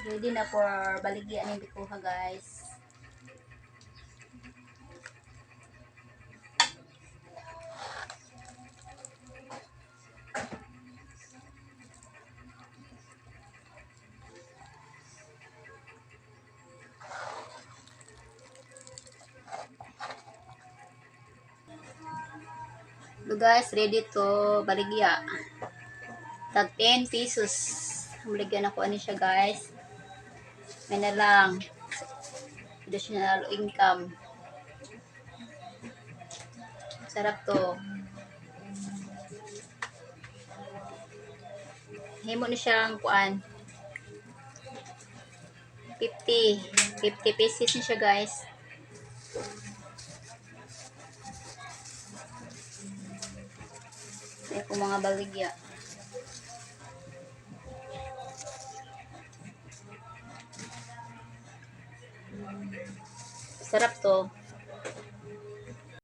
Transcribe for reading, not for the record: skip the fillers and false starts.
Ready na for baligya ning bikuha, guys. So guys, ready to baligya. Tag 10 pesos. Baligyan ako ani siya, guys. May na lang. Additional income. Sarap to. Himo ni siyang kuan. 50. 50 pieces ni siya, guys. Ay ko mga baligya. Sarap to.